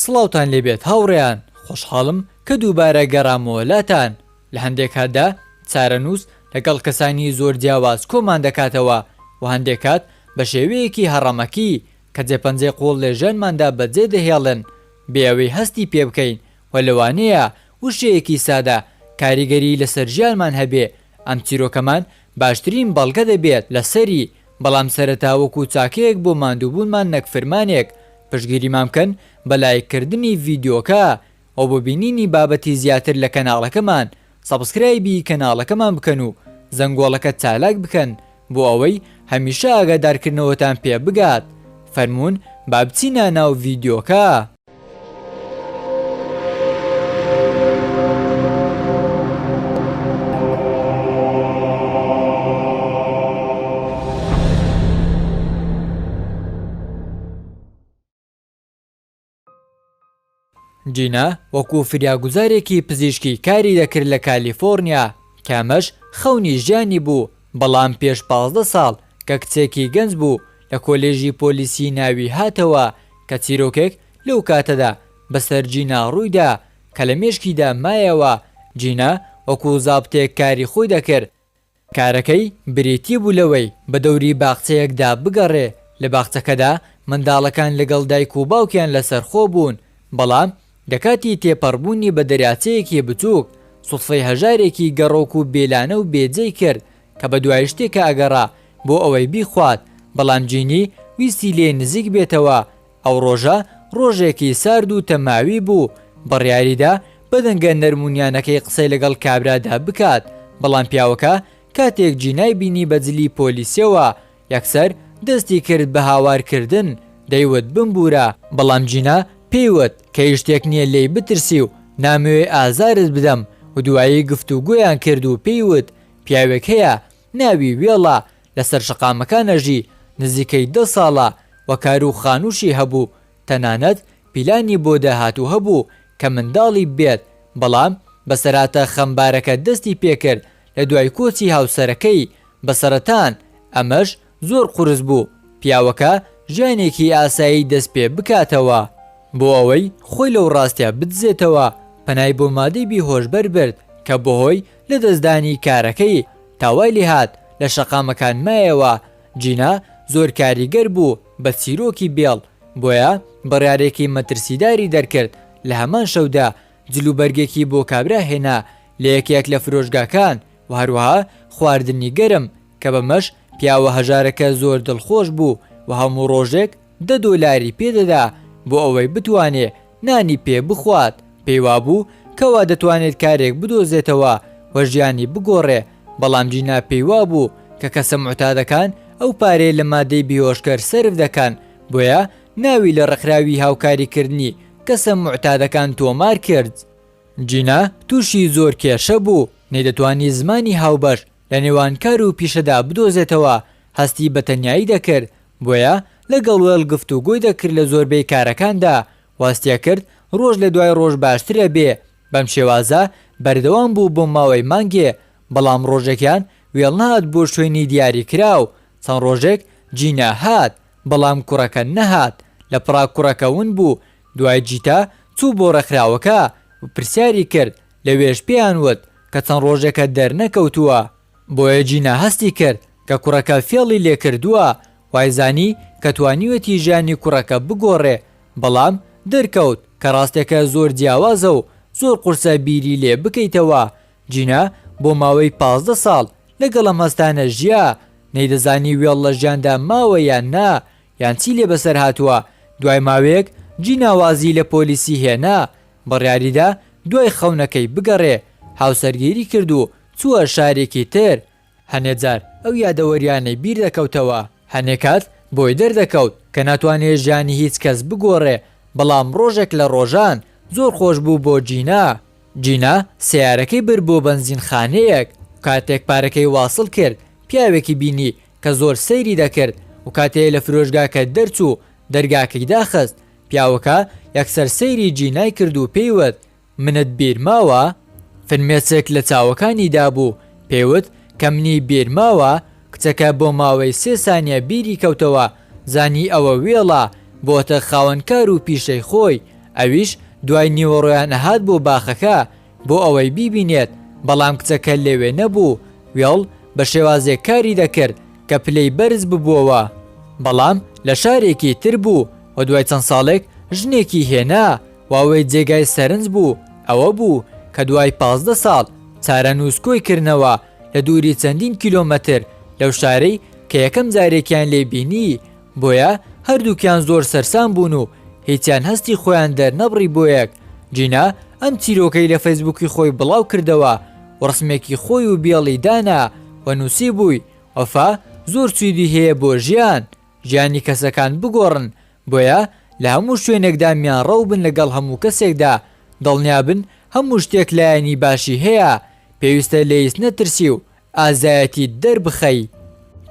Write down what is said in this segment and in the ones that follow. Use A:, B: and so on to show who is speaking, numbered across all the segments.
A: سڵاوتان لێبێت هاوڕێیان، خۆشحاڵم کە دووبارە گەڕامەوە لاتان، لە هەندێک کاتدا چارەنووس لەگەڵ کەسانی زۆر جیاواز کۆمان دەکاتەوە و هەندێک کات بە شێوەیەکی هەڕەمەکی کە جێپەنجەی قووڵ لە ژیانماندا بەجێ دەهێڵن بێ ئەوەی هەستی پێ بکەین و لەوانەیە وشەیەکی سادە کاریگەری لەسەر ژیانمان هەبێ، ئەم چیرۆکەمان باشترین بەڵگە دەبێت لەسەری، بەڵام سەرەتا وەکو چاکەیەک بۆ ماندووبوونمان نەک فرمانێک، پشتگیریمان بکەن بە لایک کردنی ڤیدیۆکە و بۆ بینینی بابەتی زیاتر لە کەناڵەکەمان subscribe ی کەناڵەکەمان بکەن و زەنگۆڵەکە چالاک بکەن بۆ ئەوەی هەمیشە ئاگادارکردنەوەتان پێ بگات فەرموون با بچینە ناو ڤیدیۆکە. جینا وەکو فریاگوزارێکی پزیشکی کاری دەکرد لە کالیفۆرنیا، کە ئەمەش خەونی ژیانی بوو، بەڵام پێش 15 ساڵ کە کچێکی گەنج بوو لە کۆلێژی پۆلیسی ناوی هاتەوە کە چیرۆکێک لەو کاتەدا بەسەر جینا ڕوویدا کە لە مێشکیدا مایەوە، جینا وەکو زابتێک کاری خۆی دەکرد، کارەکەی بریتی بوو لەوەی بە دەوری باخچەیەکدا بگەڕێ، لە باخچەکەدا منداڵەکان لەگەڵ دایک و باوکیان لەسەرخۆ بوون، بەڵام لە کاتی تێپەڕبوونی بە دەریاچەیەکی بچووک، سوتفەی هەژارێکی گەڕۆک و بێلانە و بێجێی کرد کە بەدوای شتێکا ئەگەڕا بۆ ئەوەی بیخوات، بەڵام جینی ویستی لێی نزیک بێتەوە، ئەو ڕۆژە ڕۆژێکی سارد و تەماوی بوو، بڕیاریدا بە دەنگە نەرمونیانەکەی قسەی لەگەڵ کابرادا بکات، بەڵام پیاوەکە کاتێک جینای بینی بە جلی پۆلیسیەوە یەکسەر دەستی کرد بە هاوار کردن دەیوت بمبورە، بەڵام جینا پێی وت کە هیچ شتێک نیە لێی بترسی و نامەوێ ئازارت بدەم و دوایی گفتوگۆیان کرد و پێی وت پیاوێک هەیە ناوی وێڵە لەسەر شەقامەکان ئەژی، نزیکەی دە ساڵە و کار و خانووشی هەبوو، تەنانەت پیلانی بۆ داهاتوو هەبوو کە منداڵی بێت، بەڵام بەسەرهاتە خەمبارەکە دەستی پێکرد لە دوای کۆچی هاوسەرەکەی بە سەرەتان، ئەمەش زۆر قورس بوو پیاوەکە ژیانێکی ئاسایی دەست پێ بکاتەوە. بۆ ئەوەی خۆی لەو ڕاستیە بدزێتەوە پەنای بۆ مادەی بی هۆشبەر برد کە بەهۆی لەدەستدانی کارەکەی تا وای لێهات لە شەقامەکان مایەوە، جینا زۆر کاریگەر بوو بە چیرۆکی بێڵ بۆیە بڕیارێکی مەترسیداری دەرکرد لە هەمان شەودا جلوبەرگێکی بۆ کابرا هێنا لە یەکێک لە فرۆشگاکان و هەروەها خواردنی گەرم کە بەمەش پیاوە هەژارەکە زۆر دڵخۆش بوو و هەموو ڕۆژێک دە دۆلاری پێ دەدا بۆ ئەوەی بتوانێ نانی پێ بخوات، پێی وابوو کەوا دەتوانێت کارێک بدۆزێتەوە و ژیانی بگۆڕێ، بەڵام جینا پێی وابوو کە کەسە موعتادەکان ئەو پارەیە لە مادەی بیهۆشکەر سەرف دەکەن، بۆیە ناوی لە ڕێکخراوی هاوکاریکردنی کەسە موعتادەکان تۆمار کرد. جینا تووشی زۆر کێشە بوو، نەیدەتوانی زمانی هاوبەش لە نێوان کار و پیشەدا بدۆزێتەوە، هەستی بە تەنیایی دەکرد، بۆیە لەگەڵ وێڵ گفتوگۆی دەکرد لە زۆربەی کارەکاندا، واستیەکرد ڕۆژ لە دوای ڕۆژ باشتر ئەبێ، بەم شێوازە بەردەوام بوو بۆ ماوەی مانگێ، بەڵام ڕۆژێکیان وێڵ نەهات بۆ شوێنی دیاری کراو، چەند ڕۆژێک جینا هات، بەڵام کوڕەکە نەهات، لە پڕا کوڕەکە ون بوو، دوای جیتا چوو بۆ ڕێکخراوەکە و پرسیاری کرد، لەوێش پێیان وت کە چەند ڕۆژێکە دەرنەکەوتووە. بۆیە جینا هەستی کرد کە کوڕەکە فێڵی لێکردووە، وایزانی کە توانیوێتی ژیانی کوڕەکە بگۆڕێ، بەڵام دەرکەوت کە ڕاستیەکە زۆر جیاوازە و زۆر قورسە بیری لێ بکەیتەوە. جینا بۆ ماوەی 15 ساڵ لەگەڵ ئەم هەستانە ژیا، نەیدەزانی وێڵ لە ژیاندا ماوە یان نا، یان چی لێ بەسەر هاتووە، دوای ماوەیەک جینا وازی لە پۆلیسی هێنا، بڕیاریدا دوای خەونەکەی بگەڕێ، هاوسەرگیری کرد و چووە شارێکی تر، هەنێ جار ئەو یادەوەریانەی بیر دەکەوتەوە، هەنێ کات بۆی دەردەکەوت کە ناتوانێ ژیانی هیچ کەس بگۆڕێ، بەڵام ڕۆژێک لە ڕۆژان زۆر خۆش بوو بۆ جینا. جینا سەیارەکەی برد بۆ بەنزینخانەیەک، کاتێک پارەکەی واسڵ کرد پیاوێکی بینی کە زۆر سەیری دەکرد و کاتێ لە فرۆشگاکە دەرچوو دەرگاکەی داخست، پیاوەکە یەکسەر سەیری جینای کرد و پێی وت، منت بیر ماوە؟ فرمێسک لە چاوەکانی دابوو، پێی وت کە منی بیر ماوە؟ کچەکە بۆ ماوەی سێ سانیە بیری کەوتەوە، زانی ئەوە وێڵە، بۆتە خاوەن کار و پیشەی خۆی. ئەویش دوای نیوەڕۆیان ئەهات بۆ باخەکە بۆ ئەوەی بیبینێت، بەڵام کچەکە لەوێ نەبوو، وێڵ بە شێوازێک کاری دەکرد کە پلەی بەرز ببووەوە، بەڵام لە شارێکی تر بوو و دوای چەند ساڵێک ژنێکی هێنا و ئەوەی جێگای سەرنج بوو ئەوە بوو کە دوای 15 ساڵ چارەنووس کۆی کردنەوە لە دووری چەندین کیلۆمەتر لەو شارەی کە یەکەم جارێکیان لێ بینی، بۆیە هەردووکیان زۆر سەرسام بوون و هیچیان هەستی خۆیان دەرنەبڕی بۆ یەک، جینا ئەم چیرۆکەی لە فەیسبووکی خۆی بڵاو کردەوە و ڕسمێکی خۆی و بێڵی دانا و نووسیبووی، وەفا زۆر سوودی هەیە بۆ ژیان، ژیانی کەسەکان بگۆڕن، بۆیە لە هەموو شوێنێکدا میانڕەو بن لەگەڵ هەموو کەسێکدا، دڵنیابن هەموو شتێک لایەنی باشی هەیە، پێویستە لێیس نەترسی و ئازایەتیت دەربخەی.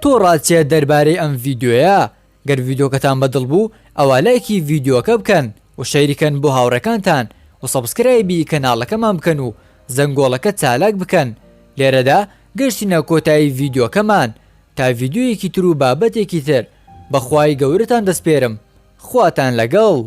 A: تۆ ڕات چیە دەربارەی ئەم ڤیدیۆیە؟ گەر ڤیدیۆکەتان بەدڵ بوو ئەوا لایکی ڤیدیۆکە بکەن و share ی کەن بۆ هاوڕێکانتان و subscribe ی کەناڵەکەمان بکەن و زەنگۆڵەکە چالاک بکەن لێرەدا گەشتینە کۆتایی ڤیدیۆکەمان تا ڤیدیۆیەکی تر و بابەتێکی تر بەخوای گەورەتان دەسپێرم خواتان لەگەڵ.